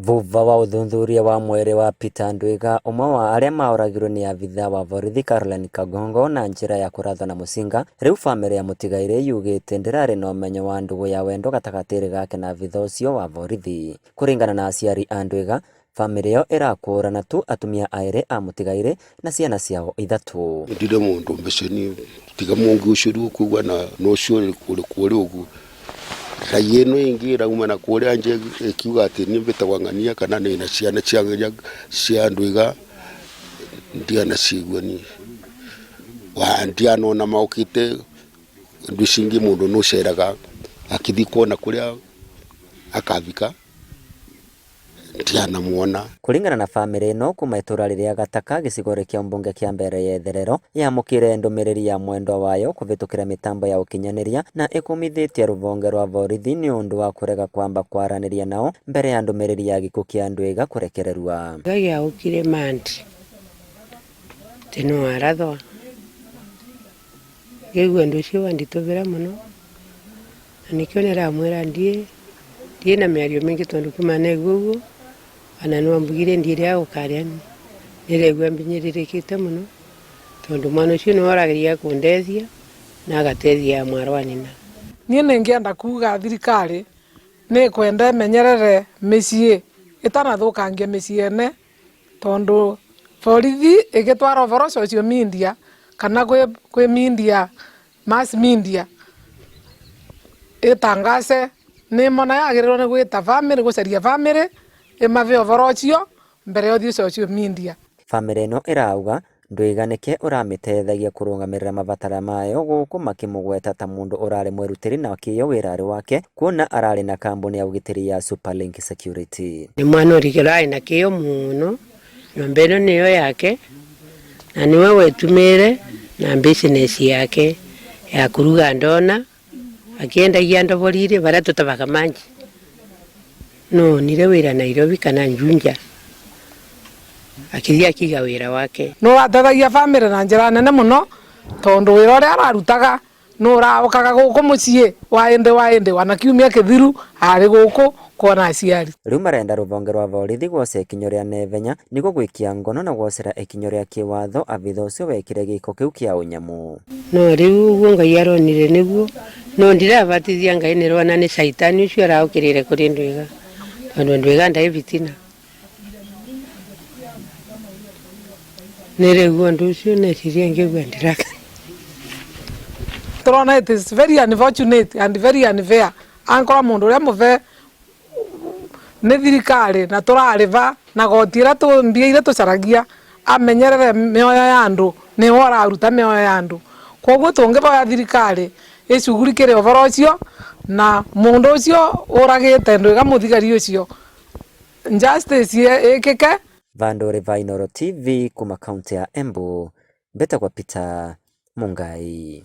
Vuva wa ũthuthuria wa mwĩrĩ wa Peter Ndwiga, ũmwe wa arĩa maoragirwo nĩ abithaa wa borithi Caroline Kagongo na njĩra ya kũrathwo na mũcinga, rĩu bamĩrĩ ya mũtigairĩ yugĩte ndĩrarĩ na ũmenyo wa ndũgũ ya wendo gatagatĩ gake na abithaa ũcio wa borithi. Kũringana na aciari a Ndwiga, bamĩrĩ ĩyo ĩrakũrana tu atumia erĩ a mũtigairĩ na ciana ciao ithatũ. Ndire mundu mbeceni tiga mungi ucio riu ukuigua na ucio uri kuria uguo. Raia ĩno ĩngĩ ĩrauma na kũrĩa nja ĩkiuga atĩ niĩ mbĩtagwa ng'ania kana ndĩna ciana cia Ndwiga ndianaciigua niĩ. Ndianona mokĩte indo ici ingĩ mũndũ nĩũceraga akĩthiĩ kuona kũrĩa akathika. Ndianamuona. Kũringana na bamĩrĩ ĩno kuma itũra rĩrĩa Gataka gĩcigo-inĩ kĩa ũmbunge kĩa Mbeere ya Itherero yamũkĩire ndũmĩrĩri ya mwendwa wayo kũvĩtũkĩra mĩtambo ya ũkinyanĩria na ĩkũmithĩtie rũvonge rwa borithi nĩ ũndũ wa kũrega kwamba kwaranĩria nao mbere ya ndũmĩrĩri ya gĩkuũ kĩa Ndwiga kũrekererua. Gĩaũkire Mandi atĩ no arathwa, ngĩigua ũndũ ũcio wanditũbĩra mũno. Na nĩkĩo nĩramwĩra ndiĩ ndiĩ na mĩario mĩingĩ tondũ kuma naigua ũguo ona no ambugire ndiĩrĩ agũkaria nĩraigua mbinyĩrĩrĩkĩte mũno tondũ mwana ũcio nĩwe ũrageria kũndeithia na agateithia mwarĩ wa nyina. Niĩ nĩngĩenda kuga thirikari nĩ ĩkwenda ĩmenyerere mĩciĩ ĩtanathũkangia mĩciĩ ene tondũ borithi ĩgĩtwara ũboro social media kana kwĩ media mass media ĩtangase nĩmona yagĩrĩirwo nĩ gwĩta bamĩrĩ gũcaria bamĩrĩ ĩmabe ũboro ũcio mbere ya ũthiĩ social media. Bamĩrĩ ĩno ĩrauga Ndwiga nĩke ũramĩteithagia kũrũgamĩrĩra mabatara mayo gũkũ makĩmũgweta ta mũndũ ũrarĩ mwĩrutĩri na kĩyo wĩra-rĩ wake kuona ararĩ na kambuni ya ũgitĩri ya Superlink Security. Nĩ mwana ũrigĩrwo arĩ na kĩyo mũno. Nyũmba ĩno nĩyo yake na nĩwe wetumĩre na business yake ya kuruga ndona akiendagia ndobori ire baria tutabaga maji. Nonire wĩra Nairobi kana Juja akĩthiĩ akiga wĩra wake. Nĩ ũrateithagia bamĩrĩ na njĩra nene mũno tondũ wĩra ũrĩa ararutaga Nũ ũraũkaga gũkũ mũciĩ wa ĩndĩ wa ĩndĩ wana kiumia kĩthiru arĩ gũkũ kuona aciari. Rĩu marenda rũvonge rwa vorithi gwosa ikinyo rĩa nevenya nĩguo gwĩkia ngono na gwosera ikinyo rĩa kĩwatho abitha ũcio wekire gĩko kĩu kĩa ũnyamũ. No rĩu ũguo Ngai aronire nĩguo, no ndirabatithia Ngai nĩrona nĩ Caitani ũcio araũkĩrĩre kũrĩ Ndwiga, tondũ Ndwiga ndarĩ bitina. Nĩ rĩu ũndũ ũcio neciria ngĩigua ndiraka. Tũrona it is very unfortunate and very unfair angĩkorwo mũndũ ũrĩa mũbe nĩ thirikari na tũrarĩba na goti ĩrĩa mbia iria tũcaragia amenyerere mĩoyo ya andũ nĩwe ũraruta mĩoyo ya andũ. Koguo tũngĩboya thirikari ĩcugurikĩre ũboro ũcio na mũndũ ũcio ũragĩte Ndwiga mũthigari ũcio justice ĩkĩke. Vandũ va Inooro TV kuma kaunti ya Embu, mbĩtagwo Peter Mungai.